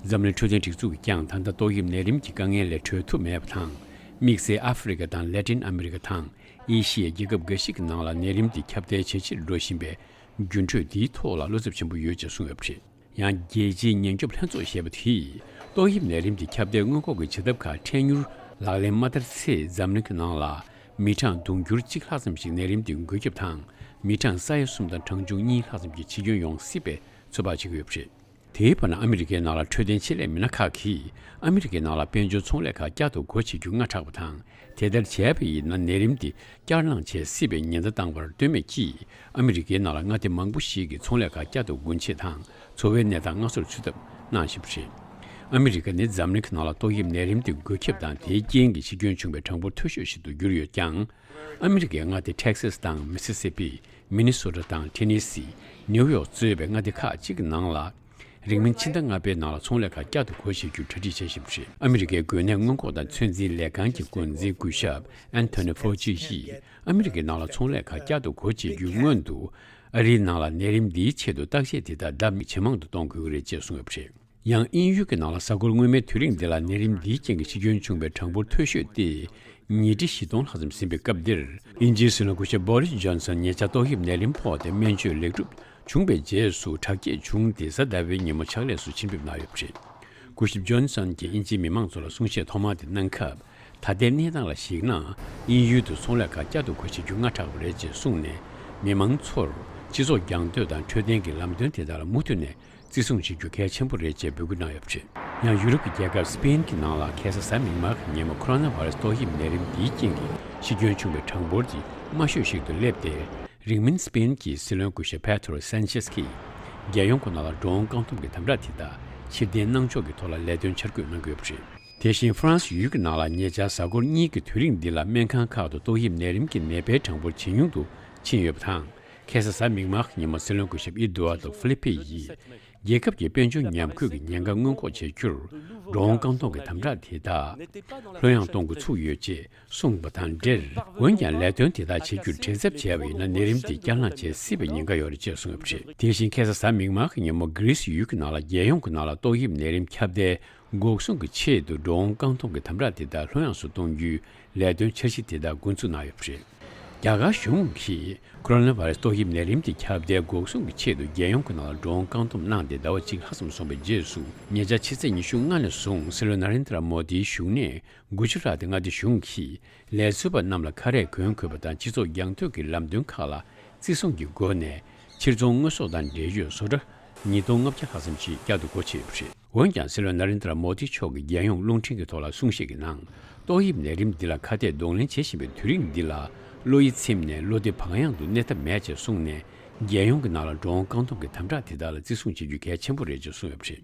འཛམ་གླིང་འཕྲོད་བསྟེན་སྒྲིག་འཛུགས་ཀྱིས་ཀྱང་ད་ལྟ་ཏོག་དབྱིབས་ནད་རིམས་ཀྱི་དཀའ་ངལ་ལས་གྲོལ་ཐུབ་མེད་པ་དང་། དམིགས་བསལ་ཨ་ཧྥེ་རི་ཁ་དང་ལེ་ཏིན་ཨ་མེ་རི་ཁ་དང་། ཨེ་ཤི་ཡའི་རྒྱལ་ཁབ་འགའ་ཞིག་གི་ནང་ལ་ནད་རིམས་འདི་ཁྱབ་གདལ་ཇེ་ཆེར་འགྲོ་བཞིན་པའི་འགྱུར་འགྲོས་འདིའི་ཐོག་ལ་བློ་འཚབ་ཆེན་པོ་ཡོད་ཅེས་གསུངས་ཡོད་པ་རེད། ཡང་རྒྱལ་སྤྱིའི་ཉེན་སྐྱོབ་ལྷན་ཚོགས་ཞེས་པ་དེས་ཏོག་དབྱིབས་ནད་རིམས་ཀྱི་ཁྱབ་གདལ་སྔོན་འགོག་གི་བྱེད་ཐབས་ཁག་འཕྲལ་མྱུར་ལག་ལེན་མ་བསྟར་ཚེ། འཛམ་གླིང་གི་ནང་ལ་མི་གྲངས་དུང་ཕྱུར་གཅིག་ལྷག་ཙམ་ཞིག་ནད་རིམས་འདི་འགོས་ཁྱབ་དང་། མི་གྲངས་ས་ཡ་གསུམ་དང་གྲངས་ཆུང་གཉིས་ལྷག་ཙམ་ཞིག་འཆི་སྐྱོན་ཡོང་སྲིད་པའི་ཚོད་དཔག་བྱེད་ཀྱི་ཡོད་པ་རེད། དེའི་བར་ན་ཨ་མི་རི་ཀའི་ནང་ལ་འཕྲོད་བསྟེན་ཆེད་ལས་མི་སྣ་ཁག་གིས་ཨ་མི་རི་ཀའི་ནང་ལ་དཔལ་འབྱོར་ཚོང་ལས་ཁག་བསྐྱར་དུ་སྒོ་ཕྱེ་རྒྱུ་སྔ་དྲགས་པ་དང་། དེ་ལྟར་བྱས་པ་ཡིན་ན་ནད་རིམས་འདི་བསྐྱར་ལངས་བྱེད་སྲིད་པའི་ཉེན་བརྡ་བཏང་བར་ལྟོས་མེད་ཀྱིས། ཨ་མི་རི་ཀའི་ནང་ལ་མངའ་སྡེ་མང་པོ་ཞིག་གིས་ཚོང་ལས་ཁག་བསྐྱར་དུ་སྒོ་འབྱེད་དང་འཚོ་བའི་གནས་སྟངས་སྔ་སོར་ཚུད་ཐབས་གནང་བཞིན་པ་རེད། ཨ་མི་རི་ཀ་ནི་འཛམ་གླིང་གི་ནང་ལ་ཏོག་དབྱིབས་ནད་རིམས་འདི་འགོས་ཁྱབ་དང་དེའི་རྐྱེན་གྱིས་འཆི་སྐྱོན་བྱུང་བའི་གྲངས་འབོར་མཐོ་ཤོས་ཤིག་ཏུ་གྱུར་ཡོད་ཀྱང་། ཨ་མི་རི་ཀའི་མངའ་སྡེ་ཊེག་སཱས་དང་མི་སི་སི་པི། མི་ནི་སོ་ཊ་དང་ཊེ་ནེ་སི། ནེའུ་ཡོག་གཙོས་པའི་མངའ་སྡེ་ཁག་ཅིག་གི་ནང་ལ། རིང་མིན་ཕྱི་ཟླ་ལྔ་པའི་ནང་ལ་ཚོང་ལས་ཁག་བསྐྱར་དུ་སྒོ་ཕྱེ་རྒྱུར་གྲ་སྒྲིག་བྱེད་བཞིན་པ་རེད། ཨ་མི་རི་ཀའི་འགོས་ནད་སྔོན་འགོག་དང་ཚོད་འཛིན་ལས་ཁང་གི་འགོ་འཛིན་སྐུ་ཞབས་ཨན་ཐོ་ནི་ཕོ་ཅི་ཡིས། ཨ་མི་རི་ཀའི་ནང་ལ་ཚོང་ལས་ཁག་བསྐྱར་དུ་སྒོ་ཕྱེ་རྒྱུའི་སྔོན་དུ། ཨ་རིའི་ནང་ལ་ནད་རིམས་འདིའི་ཆེད་དུ་བརྟག་དཔྱད་དེ་དག་ལྡབ་ཇེ་མང་དུ་གཏོང་དགོས་ཀྱི་རེད་ཅེས་གསུངས་ཡོད་པ་རེད། ཡང་དབྱིན་ཡུལ་གྱི་ནང་ལ་གཟའ་འཁོར་སྔོན་མའི་དུས་རིང་འདི་ལ་ནད་རིམས་འདིའི་རྐྱེན་གྱིས་འཆི་སྐྱོན་བྱུང་བའི་གྲངས་འབོར་མཐོ་ཤོས་ཏེ། ཉིས་ཁྲི་བཞི་སྟོང་ལྷག་ཙམ་ཟིན་པའི་སྐབས་འདིར། དབྱིན་ཇིའི་སྲིད་བློན་སྐུ་ཞབས་བྷོ་རིས་ཇོན་སན་ཉེ་ཆར་ཏོག་དབྱིབས་ནད་རིམས་ཕོག་སྟེ་སྨན་བཅོས་ལེགས་གྲུབ་བྱུང་བའི་རྗེས་སུ་དྲག་སྐྱེད་བྱུང་སྟེ་གཟའ་ཟླ་བའི་ཉིན་མོ་ཕྱག་ལས་སུ་ཕྱིན་ཕེབས་གནང་ཡོད་པ་རེད། སྐུ་ཞབས་ཇོན་སན་གྱིས་དབྱིན་ཇིའི་མི་མང་ཚོ་ལ་གསུང་བཤད་ཐོག་མ་དེ་གནང་སྐབས། ད་ལྟའི་གནས་སྟངས་ལ་གཞིགས་ན། དབྱིན་ཡུལ་དུ་ཚོང་ལས་ཁག་བསྐྱར་དུ་སྒོ་ཕྱེ་རྒྱུ་སྔ་དྲགས་པ་རེད་ཅེས་གསུངས་ནས། མི་མང་ཚོར་སྤྱི་ཚོགས་རྒྱང་སྡོད་དང་འཕྲོད་བསྟེན་གྱི་ལམ་སྟོན་དེ་དག་ལ་མུ་མཐུད་ནས་བརྩི་སྲུང་བྱེད་རྒྱུ་གལ་ཆེན་པོ་རེད་ཅེས་འབོད་སྐུལ་གནང་ཡོད་པ་རེད། ཡང་ཡུ་རོབ་ཀྱི་རྒྱལ་ཁབ་སི་པེན་གྱི་ནང་ལ་ཁ་སང་གཟའ་མིག་དམར་གྱི་ཉིན་མོ་ཁོ་རོ་ན་བྷ་ར་སི་ཏོག་དབྱིབས་ནད་རིམས་འདིའི་རྐྱེན་གྱིས་འཆི་སྐྱོན་བྱུང་བའི་གྲངས་འབོར་དེ་དམའ་ཤོས་ཤིག་ཏུ་སླེབས་ཏེ། རིང་མིན་སི་པེན་གྱི་སྲིད་བློན་སྐུ་ཞབས་པེ་ཏྲོ་སན་ཆེས་ཀྱིས། རྒྱལ་ཡོངས་ཀྱི་ནང་ལ་འགྲོ་འོང་བཀག་སྡོམ་གྱི་དམ་དྲག་དེ་དག་ཕྱིར་འཐེན་གནང་ཕྱོགས་ཀྱི་ཐོག་ལ་ལས་དོན་འཆར་འགོད་གནང་གི་ཡོད་པ་རེད། དེ་བཞིན་ཧྥ་རན་སི་ཡུལ་གྱི་ནང་ལ་ཉེ་ཆར་གཟའ་འཁོར་གཉིས་ཀྱི་དུས་རིང་འདི་ལ་སྨན་ཁང་ཁག་ཏུ་ཏོག་དབྱིབས་ནད་རིམས་ཀྱི་ནད་པའི་གྲངས་འབོར་ཇེ་ཉུང་དུ་ཕྱིན་ཡོད་པ་དང་། ཁ་སང་གཟའ་མིག་དམར་གྱི་ཉིན་མོ་སྲིད་བློན་སྐུ་ཞབས་ཨེ་ཏུ་ཨར་ཏོ་ཧྥི་ལི་པེ་ཡིས། རྒྱལ་ཁབ་ཀྱི་དཔལ་འབྱོར་ཉམས་རྒུད་ཀྱི་ཉེན་ཁ་སྔོན་འགོག་བྱ་རྒྱུར། འགྲོ་འོང་བཀག་སྡོམ་གྱི་དམ་དྲག་དེ་དག་ལྷོད་ཡངས་གཏོང་འགོ་ཚུགས་ཡོད་ཅེས་གསུངས་པ་དང་འབྲེལ། འོན་ཀྱང་ལས་དོན་དེ་དག་བྱེད་རྒྱུར་དྲན་གསོ་བྱས་པ་ཡིན་ན་ནད་རིམས་དེ་བསྐྱར་ལངས་བྱེད་སྲིད་པའི་ཉེན་ཁ་ཡོད་རེད་ཅེས་གསུངས་ཡོད་པ་རེད། དེ་བཞིན་ཁ་སང་གཟའ་མིག་དམར་གྱི་ཉིན་མོ་གྷི་རི་སི་ཡུལ་གྱི་ནང་ལ་རྒྱལ་ཡོངས་ཀྱི་ནང་ལ་ཏོག་དབྱིབས་ནད་རིམས་ཁྱབ་གདལ་འགོག་སྲུང་གི་ཆེད་དུ་འགྲོ་འོང་བཀག་སྡོམ་གྱི་དམ་དྲག་དེ་དག་ལྷོད་ཡངས་སུ་གཏོང་རྒྱུའི་ལས་དོན་འཆར་གཞི་དེ་དག་འགོ་འཛུགས་གནང་ཡོད་པ་རེད། རྒྱ་གར་གཞུང་གིས་ཀོ་རོ་ན་བྷ་རེ་སི་ཏོག་དབྱིབས་ནད་རིམས་དེ་ཁྱབ་གདལ་འགོག་སྲུང་གི་ཆེད་དུ་རྒྱལ་ཡོངས་ཀྱི་ནང་ལ་འགྲོ་འོང་བཀག་སྡོམ་གནང་སྟེ་ཟླ་བ་གཅིག་ལྷག་ཙམ་སོང་བའི་རྗེས་སུ། ཉེ་ཆར་ཕྱི་ཚེས་ཉི་ཤུ་ལྔ་ནས་བཟུང་སྲིད་བློན་ན་རེན་དྲ་མོ་དིའི་བཞུགས་གནས་གུ་ཇི་རཱཏ་མངའ་སྡེ་གཞུང་གིས་ལས་བཟོ་པ་རྣམས་ལ་ཁ་རས་གོན་དགོས་པ་དང་སྤྱི་ཚོགས་རྒྱང་སྟོན་གྱི་ལམ་སྟོན་ཁག་ལ་བརྩི་སྲུང་གི་སྒོ་ནས་ཕྱིར་ཚོང་དངོས་ཟོག་དང་འབྲེལ་ཡོད་བཟོ་གྲྭ་ཉིས་སྟོང་ལྔ་བརྒྱ་ལྷག་ཙམ་ཞིག་བསྐྱར་དུ་སྒོ་ཕྱེ་ཡོད་པ་རེད། འོན་ཀྱང་སྲིད་བློན་ན་རེན་དྲ་མོ་དི་མཆོག་གིས་རྒྱལ་ཡོངས་རླུང་འཕྲིན་གྱི་ཐོག་ལ་གསུང་བཤད་ཀྱི་ནང་། ཏོག་དབྱིབས་ནད་རིམས་འདི་ལ་ཁ་གཏད་གདོང་ལེན་བྱེད་བཞིན་པའི་དུས་རིང་འདི་ལ་བློ་ཡིད་ཚིམ་ནས་བློ་བདེ་བག་ཡངས་དུ་གནས་ཐབས་མེད་ཅེས་གསུངས་ནས། རྒྱལ་ཡོངས་ཀྱི་ནང་ལ་འགྲོ་འོང་བཀག་སྡོམ་གྱི་དམ་དྲག་དེ་དག་ལ་བརྩི་སྲུང་བྱེད་རྒྱུ་གལ་ཆེན་པོ་རེད་ཅེས་གསུངས་ཡོད་པ་རེད།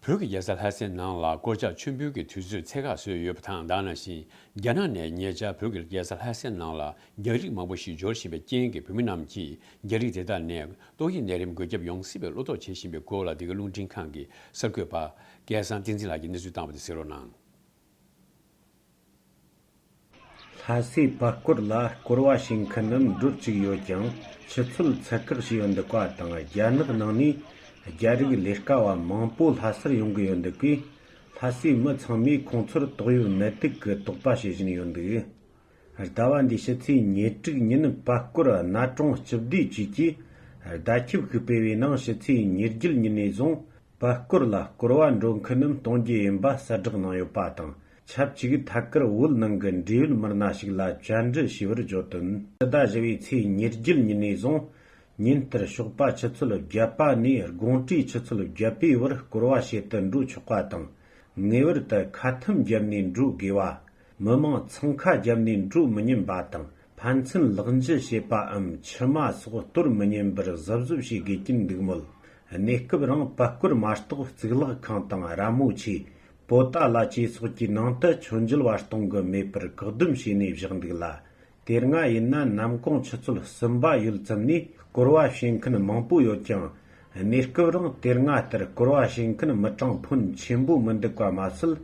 བོད་ཀྱི་རྒྱལ་ས་ལྷ་སའི་ནང་ལ་སྐོར་ལྕགས་མཆོད་འབུལ་གྱི་དུས་ཚོད་ཚད་བཀག་བཟོས་ཡོད་པ་དང་། དེ་ནང་བཞིན་རྒྱ་ནག་ནས་ཉེ་ཆར་བོད་ཀྱི་རྒྱལ་ས་ལྷ་སའི་ནང་ལ་རྒྱ་རིགས་མང་པོ་ཞིག་འབྱོར་བཞིན་པའི་རྐྱེན་གྱིས། བོད་མི་རྣམས་ཀྱིས་རྒྱ་རིགས་དེ་དག་ནས་ཏོག་དབྱིབས་ནད་རིམས་འགོས་ཁྱབ་ཡོང་སྲིད་པའི་བློ་དོགས་བྱེད་བཞིན་པའི་སྐོར་ལ། འདི་ག་རླུང་འཕྲིན་ཁང་གི་གསར་འགོད་པ་སྐལ་བཟང་བསྟན་འཛིན་ལགས་ཀྱིས་གནས་ཚུལ་བཏང་བ་དེ་གསན་རོགས་གནང་། ལྷ་སའི་པར་སྐོར་ལ་སྐོར་བ་བྱེད་མཁན་རྣམས་འགྲོ་བཅུག་ཡོད་ཀྱང་། ཆུ་ཚོད་ཚད་བཀག་བྱས་ཡོད་འདུག་པ་དང་། རྒྱ་ནག་ནང་ནས་རྒྱ་རིགས་ལས་ཀ་བ་མང་པོ་ལྷ་སར་ཡོང་གི་ཡོད་འདུག་པས། ལྷ་སའི་མི་ཚང་མས་ཁོང་ཚོར་ཏོག་དབྱིབས་ནད་དུག་གི་དོགས་པ་བྱེད་བཞིན་ཡོད་འདུག། ཟླ་བ་འདིའི་ཕྱི་ཚེས་ཉེར་དྲུག་ཉིན་པར་སྐོར་གནའ་གྲོང་སྤྱི་བདེ་ཅུས་ཀྱིས་བརྡ་ཁྱབ་ཤིག་སྤེལ་བའི་ནང་། ཕྱི་ཚེས་ཉེར་བརྒྱད་ཉིན་ནས་བཟུང་པར་སྐོར་ལ་སྐོར་བ་འགྲོ་མཁན་རྣམས་གཏོང་རྒྱུ་ཡིན་པ་གསལ་བསྒྲགས་གནང་ཡོད་པ་དང་། ཆབས་ཅིག་ཐད་ཀར་བོད་ནང་གི་འབྲེལ་ཡོད་མི་སྣ་ཞིག་ལ་བཅར་འདྲི་བྱས་པར་བརྗོད་དོན། ཕྱི་ཟླ་བཞི་པའི་ཚེས་ཉེར་བརྒྱད་ཉིན་ནས་བཟུང་ཉིན་ལྟར་ཞོགས་པ་ཆུ་ཚོད་བརྒྱད་པ་ནས་དགོང་དྲོའི་ཆུ་ཚོད་བརྒྱད་པའི་བར་སྐོར་བ་བྱེད་དུ་འགྲོ་ཆོག་པ་དང་། ངེས་པར་དུ་ཁ་ཐུམ་བརྒྱབ་ནས་འགྲོ་དགོས་པ། མི་མང་འཚང་ཁ་བརྒྱབ་ནས་འགྲོ་མི་ཉན་པ་དང་། ཕན་ཚུན་ལག་འཇུ་བྱེད་པའམ་མཆི་མ་སོགས་གཏོར་མི་ཉན་པར་གཟབ་གཟབ་བྱེད་དགོས་ཀྱིན་འདུག་མོད། གནས་སྐབས་རིང་པར་སྐོར་མ་གཏོགས་གཙུག་ལག་ཁང་དང་ར་མོ་ཆེ། པོ་ཏཱ་ལ་བཅས་སོགས་ཀྱི་ནང་དུ་མཆོད་མཇལ་བ་གཏོང་གི་མེད་པར་བཀག་སྡོམ་བྱས་ནས་བཞག་འདུག་ལ། དེ་སྔ་ཡིན་ན་ནམ་གུང་ཆུ་ཚོད་གསུམ་པ་ཡོལ་ཙམ་ནས་སྐོར་བ་བྱེད་མཁན་མང་པོ་ཡོད་ཀྱང་། གནས་སྐབས་རིང་དེ་སྔ་ལྟར་སྐོར་བ་བྱེད་མཁན་མི་གྲངས་ཕོན་ཆེན་པོ་མི་འདུག་པ་མ་ཟད།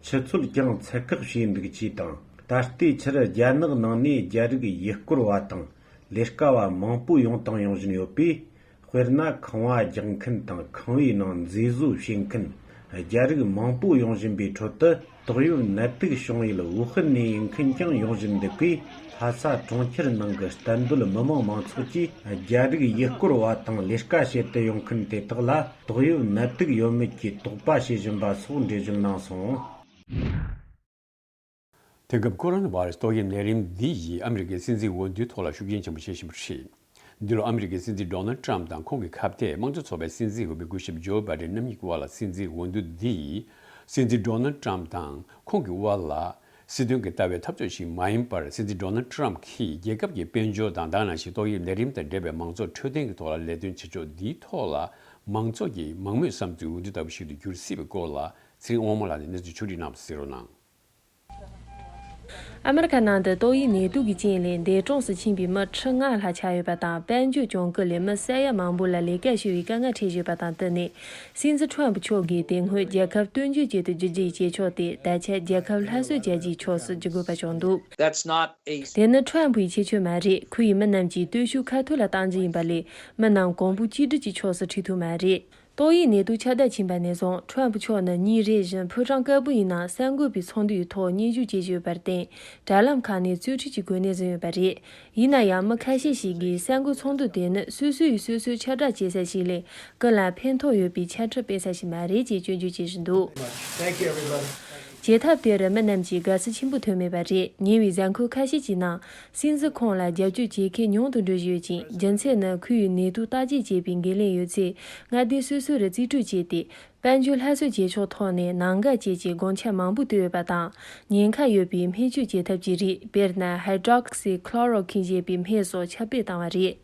ཆུ་ཚོད་ཀྱང་ཚད་བཀག་བྱས་འདུག་ཅེས་དང་། ད་ལྟའི་ཆར་རྒྱ་ནག་ནང་ནས་རྒྱ་རིགས་ཡུལ་སྐོར་བ་དང་ལས་ཀ་བ་མང་པོ་ཡོང་དང་ཡོང་བཞིན་ཡོད་པས། དཔེར་ན་ཁང་བ་རྒྱག་མཁན་དང་ཁང་བའི་ནང་མཛེས་བཟོ་བྱེད་མཁན། རྒྱ་རིགས་མང་པོ་ཡོང་བཞིན་པའི་ཁྲོད་དུ་ཏོག་དབྱིབས་ནད་དུག་བྱུང་ཡུལ་ཝུ་ཧན་ནས་ཡིན་མཁན་ཀྱང་ཡོང་བཞིན་འདུག་པས། ལྷ་ས་གྲོང་ཁྱེར་ནང་གི་གཏན་སྡོད་མི་མང་མང་ཚོགས་ཀྱིས་རྒྱ་རིགས་ཡུལ་སྐོར་བ་དང་ལས་ཀ་བྱེད་དུ་ཡོང་མཁན་དེ་དག་ལ་ཏོག་དབྱིབས་ནད་དུག་ཡོད་མེད་ཀྱི་དོགས་པ་བྱེད་བཞིན་པ་སོགས་འགྲེལ་བརྗོད་གནང་སོང་། དེང་སྐབས་ཀོ་རོ་ན་བྷ་རེ་སི་ཏོག་དབྱིབས་ནད་རིམས་འདི་ཡིས་ཨ་མི་རི་ཀའི་སྲིད་འཛིན་འོས་བསྡུའི་ཐོག་ལ་ཤུགས་རྐྱེན་ཆེན་པོ་བྱེད་བཞིན་པ་རེད། འདི་ལོ་ཨ་མི་རི་ཀའི་སྲིད་འཛིན་ཌོ་ནལ་ཊམ་དང་ཁོང་གི་ཁ་གཏད་དམངས་གཙོ་ཚོགས་པའི་སྲིད་འཛིན་འོས་མི་སྐུ་ཞབས་ཇོ་བྷའི་ཌེན་རྣམ་གཉིས་ཀྱི་དབར་ལ་སྲིད་འཛིན་འོས་བསྡུ་འདི་ཡིས། སྲིད་འཛིན་ཌོ་ནལ་ཊམ་དང་ཁོང་གི་དབར་ལ་སྲིད་དོན་གྱི་ལྟ་བའི་འཐབ་རྩོད་ཞིག་མ་ཡིན་པར། སྲིད་འཛིན་ཌོ་ནལ་ཊམ་གྱིས་རྒྱལ་ཁབ་ཀྱི་དཔལ་འབྱོར་དང་། དེ་ནང་བཞིན་ཏོག་དབྱིབས་ནད་རིམས་དང་འབྲེལ་བའི་མང་གཙོ་འཕྲོད་བསྟེན་གྱི་ཐོག་ལ་ལས་དོན་བྱེད་ཕྱོགས་འདིའི་ཐོག་ལ་མང་ཚོགས་ཀྱི་མང་མོས་བསམ་ཚུལ་འོས་བསྡུ་ལྟ་བུ་ཞིག་ཏུ་འགྱུར་སྲིད་པའི་སྐོར་ལ་ཚེ་རིང་དབང་མོ་ལགས་ནས་གནས་ཚུལ་ཕྱོགས་སྒྲིག་གནང་བ་གསན་རོགས་གནང་། ཨ་མི་རི་ཀ་ནང་དུ་ཏོག་དབྱིབས་ནད་དུག་གི་རྐྱེན་ལས་འདས་གྲོངས་སུ་ཕྱིན་པའི་མི་ཁྲི་ལྔ་ལྷག་ཆགས་ཡོད་པ་དང་། དཔལ་འབྱོར་གྱོང་གུན་ལས་མི་ས་ཡ་མང་པོ་ལ་ལས་ཀ་ཞུ་བའི་དཀའ་ངལ་འཕྲད་བཞིན་ཡོད་པ་དང་བསྟུན་ནས། སྲིད་འཛིན་ཁྲོམ་ཕུ་མཆོག་གིས་དེ་སྔོན་རྒྱལ་ཁབ་སྟོབས་འབྱོར་ཅན་དུ་བསྒྱུར་རྒྱུའི་བྱེད་ཕྱོགས་དེ་ད་ཆ་རྒྱལ་ཁབ་སླར་གསོ་བྱ་རྒྱུའི་ཕྱོགས་སུ་བསྒྱུར་དགོས་པ་བྱུང་འདུག། དེ་ནི་ཁྲོམ་ཕུའི་ཁྱད་ཆོས་མ་རེད། ཁོ་ཡིས་མི་རྣམས་ཀྱི་སྟོབས་ཤུགས་ཁ་ཐུག་ལ་གཏང་རྒྱུ་ཡིན་པ་ལས། མི་རྣམས་གོང་བུ་གཅིག་སྒྲིལ་གྱི་ཕྱོགས་སུ་ཁྲིད་ཐུབ་མ་རེད། ཏོག་དབྱིབས་ནད་དུག་ཁྱབ་གདལ་ཕྱིན་པ་ནས་བཟུང་ཁྲོམ་ཕུ་མཆོག་ནི་ཉིན་རེ་བཞིན་ཕོ་བྲང་དཀར་པོ་ཡི་ནང་གསར་འགོད་པའི་ཚོགས་འདུའི་ཐོག་སྙན་ཞུ་བྱེད་བཞིན་ཡོད་པར་བརྟེན། དྲ་ལམ་ཁག་ནས་རྩོལ་ཁྲིད་ཀྱི་སྒོ་ནས་བཟུང་ཡོད་པ་རེད། ཡིན་ན་ཡང་མི་ཁ་ཤས་ཤིག་གིས་གསར་འགོད་ཚོགས་འདུ་དེ་ནི་སོ་སོ་ཡིས་སོ་སོའི་ཁྱབ་བསྒྲགས་བྱེད་ས་ཞིག་ལས་ཀུན་ལ་ཕན་ཐོགས་ཡོད་པའི་ཁྱབ་ཁྲིད་སྤེལ་ས་ཞིག་མ་རེད་ཅེས་སྐྱོན་བརྗོད་བྱེད་བཞིན་འདུག། བྱེད་ཐབས་དེར་མི་རྣམས་ཀྱིས་དགའ་བསུ་ཆེན་པོ་ཐོན་མེད་པ་རེད། ཉེ་བའི་གཟའ་འཁོར་ཁ་ཤས་ཀྱི་ནང་། སྲིད་འཛིན་ཁོང་ལ་རྒྱབ་སྐྱོར་བྱེད་མཁན་ཉུང་དུ་འགྲོ་བཞིན་ཡོད་ཅིང་། རྒྱུ་མཚན་ནི་ཁོའི་ནད་དུག་བརྟག་དཔྱད་བྱེད་པའི་འགན་ལེན་ཡོད་ཚད་མངའ་སྡེ་སོ་སོ་རུ་རྩིས་སྤྲོད་བྱས་ཏེ། དཔལ་འབྱོར་སླར་གསོ་བྱེད་ཕྱོགས་ཐོག་ནས་ནང་འགལ་བཅས་ཀྱི་དགོངས་འཆར་མང་པོ་བཏོན་ཡོད་པ་དང་། ཉེན་ཁ་ཡོད་པའི་སྨན་བཅོས་བྱེད་ཐབས་ཀྱི་རིགས། དཔེར་ན་ཧའི་ཌྲོག་སི་ཁློ་རོ་ཁིན་ཞེས་པའི་སྨན་སོགས་ཁྱབ་སྤེལ་བཏང་བ་རེད།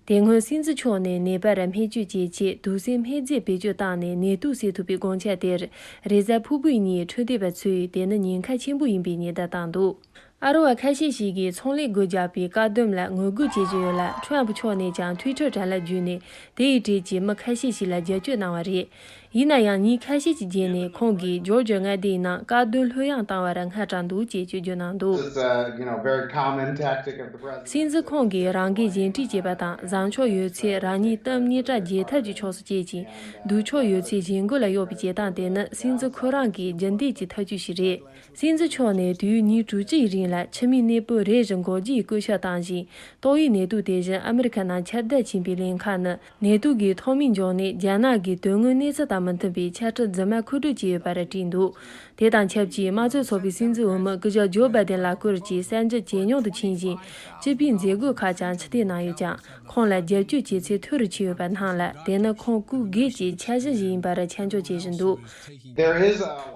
དེ་སྔོན་སྲིད་འཛིན་མཆོག་ནས་ནད་པར་སྨན་བཅོས་བྱེད་ཆེད་དུག་སེལ་སྨན་རྫས་བེད་སྤྱོད་བཏང་ནས་ནད་དུག་སེལ་ཐུབ་པའི་དགོངས་འཆར་དེར། རེས་གཟའ་ཕུར་བུའི་ཉིན་འཕྲོད་བསྟེན་པ་ཚོས་དེ་ནི་ཉེན་ཁ་ཆེན་པོ་ཡིན་པའི་ཉེན་བརྡ་བཏང་འདུག། ཨ་རོ་བ་ཁ་ཤས་ཤིག་གིས་ཚོང་ལས་སྒོ་རྒྱག་པའི་བཀག་སྡོམ་ལ་ངོ་རྒོལ་བྱེད་ཀྱི་ཡོད་ལ། ཁྲོམ་ཕུ་མཆོག་ནས་ཀྱང་ཊུའི་ཊར་དྲ་ལམ་བརྒྱུད་ནས་དེ་ཡི་གྲས་ཀྱི་མི་ཁ་ཤས་ཤིག་ལ་རྒྱབ་སྐྱོར་གནང་བ་རེད། ཡིན་ན་ཡང་ཉིན་ཁ་ཤས་ཀྱི་རྗེས་ནས་ཁོང་གིས་ཇོར་ཇི་མངའ་སྡེའི་ནང་བཀག་སྡོམ་ལྷོད་ཡངས་བཏང་བར་སྔར་གྲགས་འདུག་ཅེས་བཅོས་བསྒྱུར་གནང་འདུག། It's a, you know, very common tactic of the president. སྲིད་འཛིན་ཁོང་གིས་རང་འགན་གཞན་དཀྲི་བྱེད་པ་དང་། བཟང་ཕྱོགས་ཡོད་ཚད་རང་ཉིད་གཏམ་སྙན་གྲགས་རྒྱས་ཐབས་ཀྱི་ཕྱོགས་སུ་བསྐྱེད་ཅིང་། སྡུག་ཕྱོགས་ཡོད་ཚད་གཞན་རྒོལ་ལ་གཡོག་པའི་བྱེད་སྟངས་དེ་ནི་སྲིད་འཛིན་ཁོ་རང་གི་རྒྱུན་ལྡན་གྱི་ཐབས་ཇུས་ཤིག་རེད། སྲིད་འཛིན་མཆོག་ནས་དུས་ཡུན་ཉིན་དྲུག་ཅུ་ཡི་རིང་ ལ་ཕྱི་མིའི་གནས་སྤོས་རེ་ཞིག་འགོག་རྒྱུའི་བཀོད་ཁྱབ་བཏང་ཞིང་། ཏོག་དབྱིབས་ནད་དུག་དེ་བཞིན་ཨ་མི་རི་ཁ་ནང་ཁྱབ་གདལ་ཕྱིན་པའི་ལན་ཁག་ནི། ནད་དུག་གི་ཐོག་མའི་འབྱུང་གནས་རྒྱ་ནག་གི་དོན་དངོས་གནས་ཚུལ་དང་མི་མཐུན་པའི་འཆད་ཁྲིད་རྫུན་མ་མཁོ་སྤྲོད་བྱས་ཡོད་པ་རེད་བྲིས་འདུག་དེ་དང་ཆབས་ཅིག་དམངས་གཙོའི་ཚོགས་པའི་སྲིད་འཛིན་འོས་མི་སྐུ་ཞབས་ཇོ་བྷའི་ཏན་ལ་སྐོར་གྱི་གསར་འགྱུར་ཇེ་ཉུང་དུ་ཕྱིན་ཞིང་། སྤྱི་པའི་མཛད་སྒོ་ཁག་ཀྱང་ཕྱིར་འཐེན་གནང་ཡོད་ཀྱང་། ཁོང་ལ་རྒྱབ་སྐྱོར་བྱེད་ཚད་མཐོ་རུ་ཕྱིན་ཡོད་པ་རྣམས་ལ་དེ་ནི་ཁོང་སྐུ་སྒེར་གྱི་འཆར་གཞི་ཞིག་ཡིན་པར་ཆ་འཇོག་བྱེད་བཞིན་འདུག་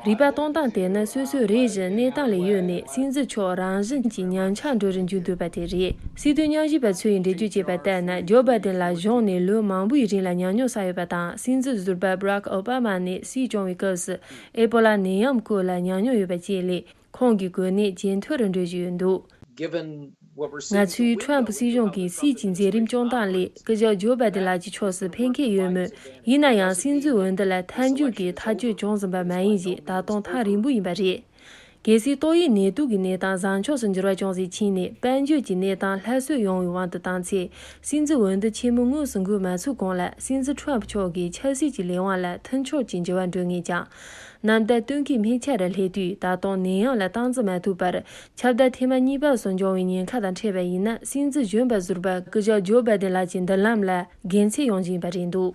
རིག་པ་གཏོང་སྟངས་དེ་ནི་སོ་སོའི་རེ་བཞིན་གནས་སྟངས་ལས་གཡོལ་ནས་སྲིད་འཛིན་མཆོག་རང་བཞིན་གྱིས་ཉམས་ཆག་འགྲོ་རུ་འཇུག་འདོད་པ་དེ་རེད། སྲིད་དོན་ཉམས་ཞིབ་པ་ཚོས་འགྲེལ་བརྗོད་བྱས་པ་ལྟར་ན། ཇོ་བྷའི་ཏན་ལ་གཞུང་ནས་ལོ་མང་པོའི་རིང་ལ་ཉམས་མྱོང་བསགས་ཡོད་པ་དང་། སྲིད་འཛིན་ཟུར་པ་བྷ་རག་ཨོ་བྷ་མ་ནས་སྲིད་སྐྱོང་བའི་སྐབས་སུ་ཨེ་པོ་ལ་ནད་ཡམས་སྐོར་ལ་ཉམས་མྱོང་ཡོད་པ་བཅས་ལས། ཁོང་གི་གོ་གནས་ཇེ་མཐོ་རུ་འགྲོ་བཞིན་ཡོད་འདུག་ང་ཚོས་ཁྲོམ་སྲིད་གཞུང་གིས་སྲིད་ཀྱི་མཛད་རིམ་སྐྱོང་སྟངས་ལས་སྐུ་ཞབས་ཇོ་བྷའི་ཏན་ལགས་ཀྱི་ཕྱོགས་སུ་ཕན་ཁེ་ཡོད་མོད། ཡིན་ན་ཡང་སྲིད་འཛིན་འོས་བསྡུ་ལ་མཐའ་མཇུག་གི་ཐག་གཅོད་བྱུང་ཟིན་པ་མ་ཡིན་ཞེས་ད་དུང་ཐག་རིང་པོ་ཡིན་པ་རེད། གལ་སྲིད་ཏོག་དབྱིབས་ནད་དུག་གི་གནས་སྟངས་བཟང་ཕྱོགས་སུ་འགྱུར་བ་བྱུང་ཟིན་ཕྱིན་ནས། དཔལ་འབྱོར་གྱི་གནས་སྟངས་སླར་གསོ་ཡོང་བའི་དབང་དུ་བཏང་ཚེ། སྲིད་འཛིན་འོས་བསྡུ་ཆེན་མོ་དངོས་སུ་འགོད་མ་ཚུགས་གོང་ལ། སྲིད་འཛིན་ཁྲོམ་མཆོག་གིས་ཆབ་སྲིད་ཀྱི་ལས་དབང་ལ་མཐུན་ཕྱོགས་ཀྱི་འགྱུར་བ་འགྲོ་ངེས་ཀྱང་། གནམ་ཟླ་སྟོན་ཁའི་སྨད་ཆ་རུ་སླེབས་དུས། ད་དུང་ནད་ཡམས་ལ་སྟངས་འཛིན་མ་ཐུབ་པར། ཁྱབ་གདལ་ཐེངས་མ་གཉིས་པ་སོགས་འབྱུང་བའི་ཉེན་ཁ་དང་འཕྲད་པ་ཡིན་ན། སྲིད་འཛིན་གཞོན་པ་ཟུར་པ་སྐུ་ཞབས་ཇོ་བྷའི་ཏན་ལགས་ཀྱི་མདུན་ལམ་ལ་དགེ་མཚན་ཡོང་རྒྱུ་ཡིན་པ་རེད་འདུག་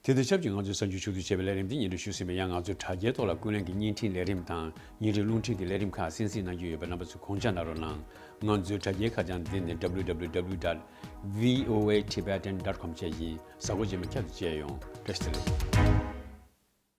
དེ་དང་ཆབས་ཅིག་ང་ཚོའི་གསར་འགྱུར་ཕྱོགས་བསྡུས་བྱས་པའི་ལས་རིམ་འདི་སྙན་སྒྲོན་ཞུས་ཟིན་པ་ཡང་། ང་ཚོའི་དྲ་རྒྱའི་ཐོག་ལ་ཀུན་གླེང་གི་བརྙན་འཕྲིན་ལས་རིམ་དང་། བརྙན་འཕྲིན་རླུང་འཕྲིན་གྱི་ལས་རིམ་ཁག་གསན་གཟིགས་གནང་རྒྱུ་ཡོད་པས། རྣམ་པ་ཚོས་གོང་བཅར་གནང་རོགས་གནང་། ང་ཚོའི་དྲ་རྒྱའི་ཁ་བྱང་འདི་ནི་www dot voatibetan dot com བཅས་ཡིན། གཟའ་འཁོར་རྗེས་མ་བསྐྱར་དུ་མཇལ་ཡོང་། བཀྲ་ཤིས་བདེ་ལེགས།